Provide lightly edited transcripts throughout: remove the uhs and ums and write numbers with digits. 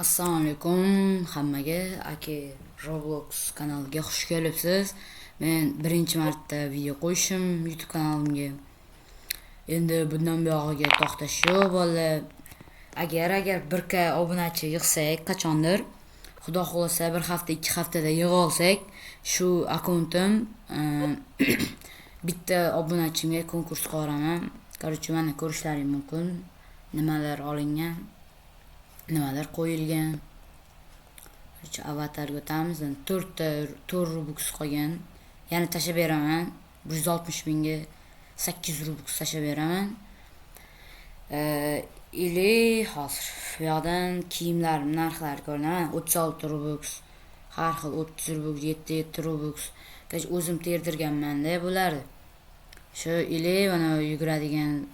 Assalomu alaykum hammaga. Aka Roblox kanaliga xush kelibsiz. Men birinchi marta video qo'yishim YouTube kanalimga. Endi bundan buyog'iga to'xtash yo'q, bolalar. Agar 1K obunachi yig'sak qachondir, Xudo xohlasa bir hafta, 2 haftada yig'a olsak, shu akkauntim bitta obunachimga konkurs qo'yaman. Короче, mana ko'rishlaring mumkin. Nimalar olingan, nimalar qo'yilgan. Короче, avatarga o'tamiz. Endi 4 ta 4 Robux qolgan. Yana tashlab beraman. 160 mingga 800 Robux tashlab beraman. Или hozir bu yoqdan kiyimlar narxlari ko'rinaman. 36 Robux, har xil 30 Robux, 7 7 Robux. Короче, o'zim terdirganman-da bularni. Shu или mana yuguradigan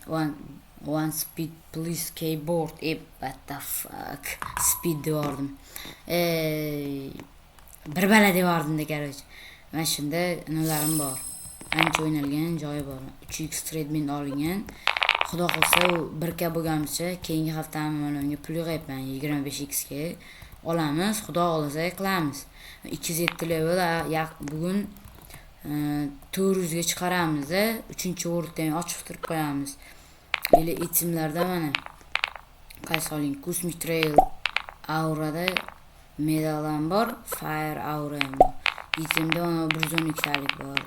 one speed please keyboard. What the fuck? Speed devordim. Bir bala devordimda, короче. Mana shunda nimalarim bor. Ancha o'ynalgan joyi bor. 3x treadmill olingan. Xudo xohlasa u 1K bo'lganimizcha keyingi hafta mana unga pul yig'yapman, 25x ga olamiz. Xudo xohlasa qilamiz. 207 level bugun 400 ga chiqaramiz, 3-worldni ham ochiq turib qo'yamiz. Или itemlarda mana qaysi oling? Cosmic Trail aurada medal ham bor, Fire aura ham bor. Itemda mana 112 talik bor.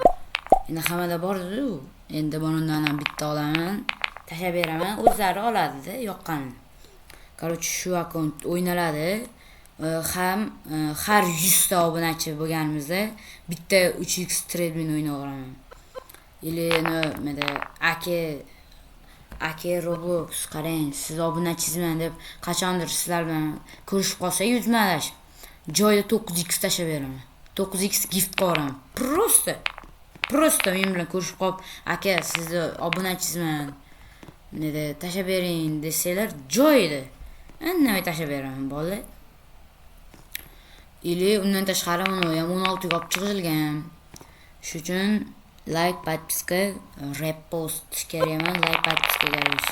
Endi hammada bor-ku. Endi bundan ham bitta olaman. Tashlab beraman, o'zlari oladi-da yoqqanini. Короче, shu akkaunt o'ynaladi. Ham har 100 ta obunachi bo'lganimizda bitta 3x treadmill o'ynayveraman. Или nimada aka Roblox, qarang, siz obunachizman deb qachondir sizlar bilan ko'rishib qolsak yuzmalashib, joyida 9x tashlab beraman. 9x gift qo'yaman. Просто men bilan ko'rishib qolib, "Aka, sizni obunachizman" dedi, tashlab bering desanglar, joyida indamay tashlab beraman, bolalar. Или undan tashqari uni ham 16 ga olib chiqilgan. Shu uchun like, подписка, repost kerak emas, like, подписка kerak.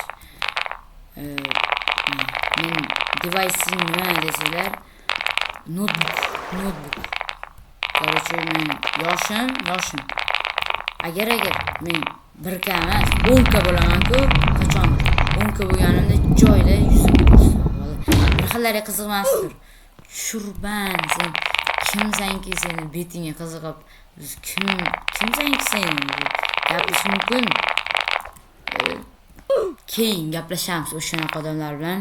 Men device'ing nima desanglar, notebook, notebook. Короче, men yoshim. Agar men 1K emas, 10K bo'laman-ku, qachondir. 10K bo'lganimda joyida yuzimni ko'rsataman. Bir xillari qiziqmasdir. Tushurban, sen kimsanki, seni betingga qiziqib, biz kimsanki sen gapirish mumkin. Keyin gaplashamiz o'shanaqa odamlar bilan.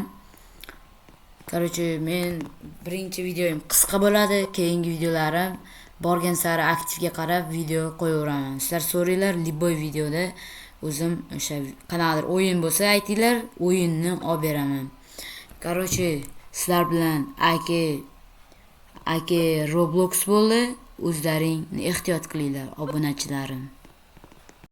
Короче, men birinchi videoyim qisqa bo'ladi, keyingi videolarim borgan sari aktivga qarab video qo'yaveraman. Sizlar so'ranglar, любой videoda o'zim o'sha qanaqadir o'yin bo'lsa aytinglar, o'yinni olib beraman. Короче, sizlar bilan aka Roblox bo'ldi. O'zlaring ehtiyot qilinglar, obunachilarim.